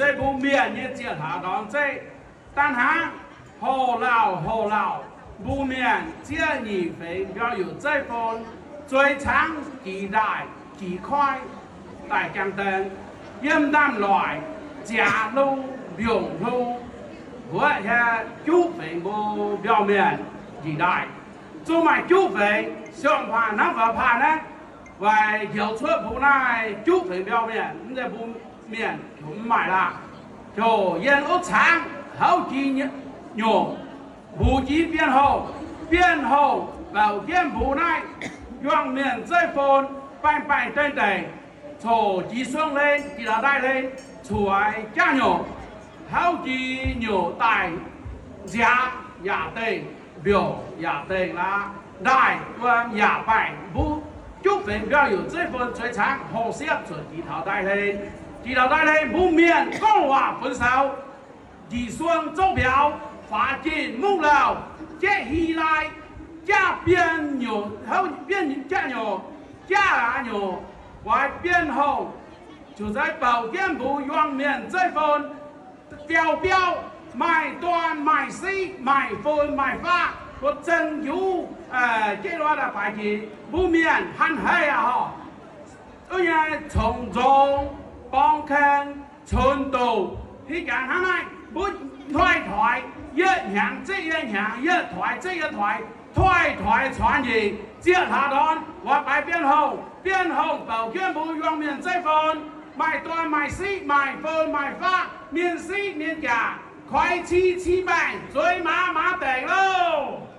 Zeiv mbuo mienh nyei ziex hlaax ndorm zeiv, da'hnangv houx-lauh houx-lauh mbuo mienh zieqv nyic feix mbiauh youc zeiv-fon, zueiz caangv jiex ndaaih jiex koiv daaih jangx dengx, yiem ndaamv-loic, ziaax hlo, mbiungc hlo, mbuoqv hieh juqv feix mbuo mbiauh mienh njiec ndaaih. Zungv maaih juqv feix, siou-paav hnangv faaux paav naaiv, weic njoux cuotv mbuo naaiv juqv feix mbiauh mienh, mv zeiz mbuo mienh mv maaih laangh. Ziouc yiem wuov caangv houv jiex nyungc, mbuox jiex Bienh Hongh. Bienh Hongh bouc jienv mbuo naaiv yuang mienh zeiv-fon, baengh baengh deix deix, coc jiex suangv hlen, jiex la'ndaaih hlen, cuotv jaav nyungc, houv jiex nyungc daaih nziaaux yaac dengh, mbiungc yaac dengh laav, ndaaih wuom yaac baengh. Mbuo juqv feix mbiauh youc zeiv-fon zueiz caangv hoh siepv cuotv jiex taux ndaaih hlen. Jiex taux ndaaih hlen mbuo mienh gorngv waac funx saux, njiec suang zouv mbiauz, faaux jin mungv lauh, jeiv hi lai, jaav bienh nyungc, houv bienh jaav nyungc, jaav aav nyungc, oix Bienh Hongh ziouc zeiz bouc jienv mbuo yuang mienh zeiv-fon, biauv-biauv, maaih dorn maaih siqv, maaih fun maaih faqv, buo zengx njuov, jeiv lorz daaih faaux jiex, mbuo mienh hanh haih aqv horc. Wuov nyei congx nzong, borngz kaeng, cunx douc, hi jaax hnangv naaiv, mbuo toi-toix, yietv hnyangx zeqv yietv hnyangx, yietv toix zeqv yietv toix, toi-toix corc njiec zieqv hlaax ndorn, oix baaix Bienh Hongh. Bienh Hongh bouc jienv mbuo yuang mienh zeiv-fon, maaih dorn maaih siqv, maaih fun maaih faqv, mienh siqv mienh jaax, koix ci ci baengh, zueiz maaz maaz deic loh.